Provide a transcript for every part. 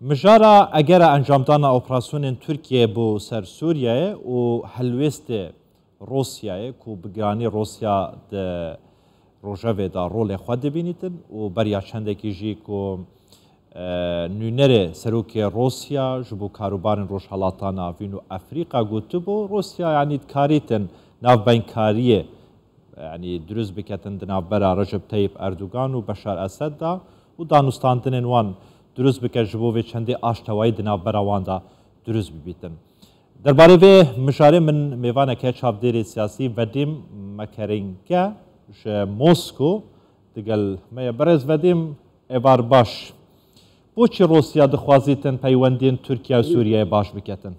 Mijara egera encamdana operasyonên Tirkiyeyê bo ser Sûriyeyê û helwêstê Rûsyayê ku bi giranî Rûsya di rojevê de rolê xwe dibînîtin û beriya çendekî jî ku nûnerê serokê Rûsya ji bo karûbarên Rojhilata Navîn û Efrîqa gotibû Rûsya yanî dikarîtin navbeynkariyê yanî dirust biketin di navbera Recep Tayyip Erdogan û Beşar Esed de û danûstandinên wan dirust bike ji bo vê çendê aştewayî di navbera wan de dirust bibîtin. Derbarê vê mijarê min mêvaneke çavdêrê siyasî Vedîm Mekerînke ji Mosko digel me ye. Birêz Vedîm êvar baş. Boçî Rûsya dixwazîtin peywendiyên Tirkiye û Sûriyeyê baş biketin?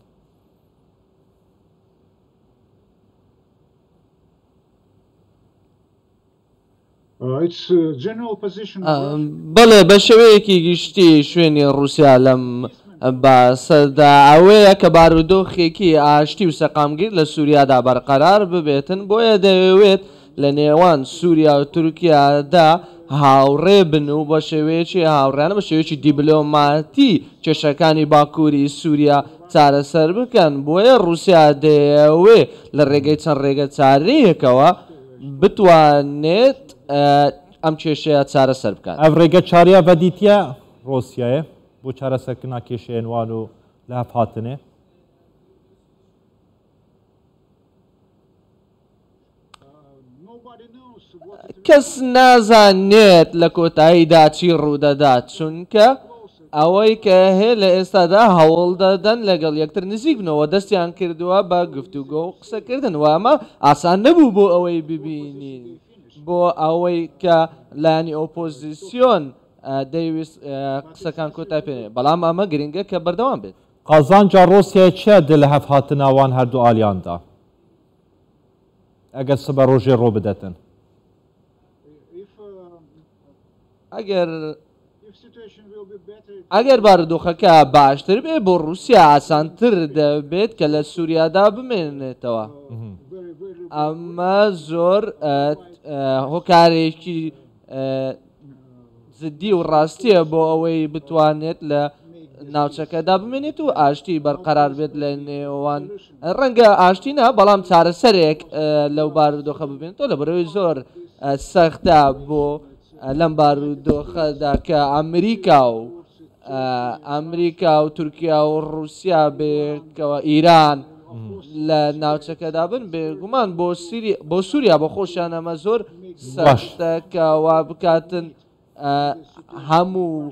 بەڵێ بە شێوەیەکی گشتی شوێنی ڕووسیا لەم باسەدا ئەوەیە کە بارودۆخێکی ئاشتی و سەقامگیر لە سووریادا بەرقەرار ببێتن، بۆیە دەیەوێت لە نێوان سووریا و تورکیادا هاوڕێ بن و بە شێوەیەکی هاوڕێیانە بە شێوەیەکی دیبلۆماتی کێشەکانی باکووری سووریا چارەسەر بکەن، بۆیە ڕووسیا دەیەوێ لە ڕێگەی چەند ڕێگەچارەیەکەوە بتوانێت ئەم کێشەیە چارەسەر بکات. ئەڤ ڕێگەچارەیا ڤەدیتیە ڕۆسیایێ بۆ چارەسەرکردنا کێشەیێن وان و لەهەڤهاتنێ. کەس نازانێت لە کۆتاییدا چی ڕوودەدات، چونکە ئەوەی کە هەیە لە ئێستادا هەوڵ دەدەن لەگەڵ یەکتر نزیک بنەوە، دەستیان کردووە بە گفتوگۆ و قسەکردن و ئەمە ئاسان نەبوو بۆ ئەوەی ببینین بۆ ئەوەی کە لایەنی ئۆپۆزیسیۆن دەیویست قسەکان کۆتای پێ بەڵام ئەمە گرنگە کە بەردەوام بێت. قازانجا ڕووسیای چیە دە لەهەڤهاتنا وان هەردوو ئالیاندا؟ ئەگەر سبە ڕۆژێ ڕۆ بدەتن. ئەگەر ئەگەر بارودۆخەکە باشتر بێ بۆ ڕووسیا ئاسانتر دەبێت کە لە سووریادا بمێنێتەوە. ئەمە زۆر هۆکارێکی جدی و ڕاستیە بۆ ئەوەی بتوانێت لە ناوچەکەدا بمێنێت و ئاشتی بەرقەرار بێت لە نێوان ڕەنگە ئاشتی نا بەڵام چارەسەرێک لەو بارودۆخە ببێنێتەوە لە بەرەوەی زۆر سەختە بۆ لەم بارودۆخەدا کە ئەمریکا و ئەمریکا و تورکیا و ڕوسیا بێکەوە ئیران لە ناوچەکەدا بن بێگومان بۆ سری بۆ سووریا بۆ خۆشیان ئەمە زۆر سەختە کە وا بکاتن هەموو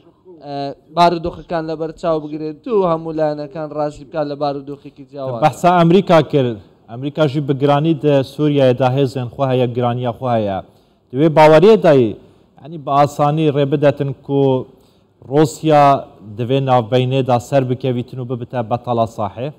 بارودۆخەکان لەبەر چاو بگرێت و هەموو لایەنەکان ڕازی بکات لە بارودۆخێکی جیاواز. بەحسا ئەمریکا کرد ئەمریکا ژی بە گرانی دە سووریایێ دا هێزێن خوە هەیە گرانیا خوە هەیە دە وێ باوەریێ دای یانی بە ئاسانی ڕێ بدەتن کو ڕۆسیا دە ڤێ ناڤبەینێ دا سەر بکەڤیتن و ببتە بەتەڵا ساحێ؟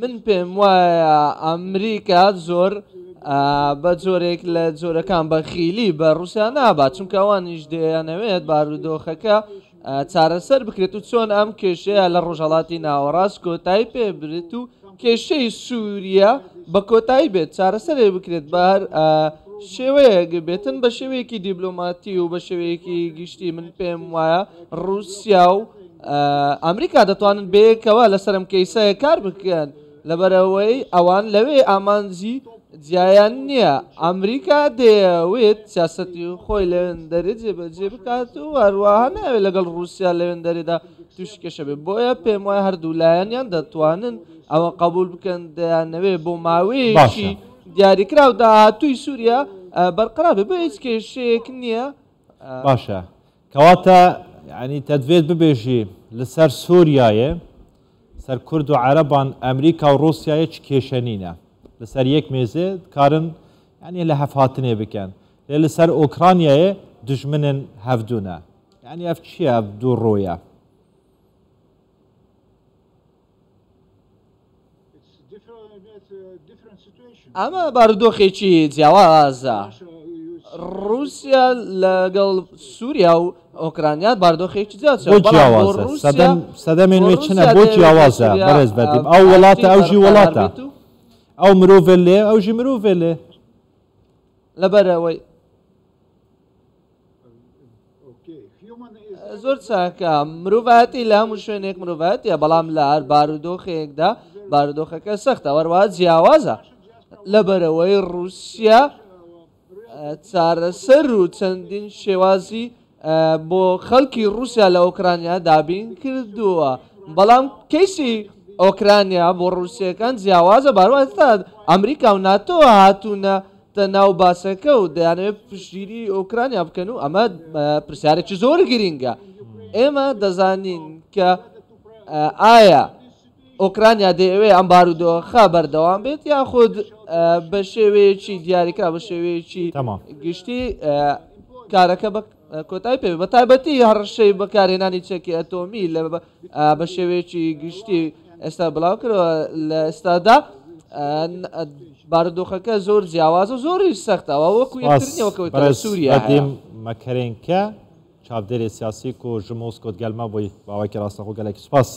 من پێم وایە ئەمریکا زۆر بە جۆرێک لە جۆرەکان بەخیلی بە ڕوسیا نابات چونکە ئەوانیش دەیانەوێت بارودۆخەکە چارەسەر بکرێت و چۆن ئەم کێشەیە لە ڕۆژهەڵاتی ناوەڕاست کۆتایی پێ برێت و کێشەی سووریا بە کۆتایی بێت چارەسەرێ بکرێت بە هەر شێوەیەک بێتن بە شێوەیەکی دیبلۆماتی و بە شێوەیەکی گشتی من پێم وایە ڕووسیا و ئەمریکا دەتوانن بەیەکەوە لەسەر ئەم کەیسە کار بکەن لەبەرئەوەی ئەوان لەوێ ئامانجی جیایان نییە ئەمریکا دەیەوێت سیاسەتی خۆی لەوێندەرێ جێبەجێ بکات و هەروەها ناوێت لەگەڵ ڕووسیا لەوێندەرێدا تووشی کێشە بێت بۆیە پێم وایە هەردوو لایەنیان دەتوانن ئەوە قبول بکەن دەیانەوێت بۆ ماوەیەکی دیاریکراو داهاتووی سووریا بەرقەرار بێت بۆ هیچ کێشەیەک نییە. باشە کەواتە یعنی تەدوێت ببێژی لەسەر سووریایێ سەر کورد و عەرەبان ئەمریکا و ڕووسیایێ چ کێشە نینە لەسەر یەک مێزێ دکارن یعنی لە هەفهاتنێ بکەن لێ لەسەر ئۆکرانیایێ دژمنن هەڤدوونە یعنی ئەف چییە ئەف دوو ڕوویە؟ ئەمە بارودۆخێکی جیاوازە. ڕووسیا لەگەڵ سووریا و ئۆکرانیا بارودۆخێکی جیاوازە. بۆ جیاوازە؟ سەدەمێن وێ چنە بۆ جیاوازە بەڕێز بەدیم ئەو وڵاتە ئەو ژی وڵاتە. ئەو مرۆڤێ لێ ئەو ژی مرۆڤێ لێ. لەبەرئەوەی. زۆر چاکە مرۆڤایەتی لە هەموو شوێنێک مرۆڤایەتیە بەڵام لە هەر بارودۆخێکدا بارودۆخەکە سەختە وەروە جیاوازە لەبەرەوەی ڕووسیا چارەسەر و چەندین شێوازی بۆ خەڵکی ڕووسیا لە ئۆکرانیا دابین کردووە بەڵام کەیسی ئۆکرانیا بۆ ڕووسیەکان جیاوازە بارواتە ئەمریکا و ناتۆ هاتوونە تە ناو باسەکە و دەیانەوێت پشتگیری ئۆکرانیا بکەن و ئەمە پرسیارێکی زۆر گرینگە ئێمە دەزانین کە ئایا ئۆکرانیا دەیەوێت ئەم بارودۆخە بەردەوام بێت یاخود بە شێوەیەکی دیاریکرا بە شێوەیەکی گشتی کارەکە بە کۆتایی پێ بە تایبەتی هەڕەشەی بەکارهێنانی چەکی ئەتۆمی لە بە شێوەیەکی گشتی ئێستا بڵاو کرەوە لە ئێستادا بارودۆخەکە زۆر جیاوازە و زۆری سەختەوە وەکو یەکترنیەوەکەوتە سووریا مەکەرێنکە چاودێری سیاسی کو ژ مۆسکۆ گەلمە بۆی باوەکی ڕاستەخۆ گەلێکی سپاس.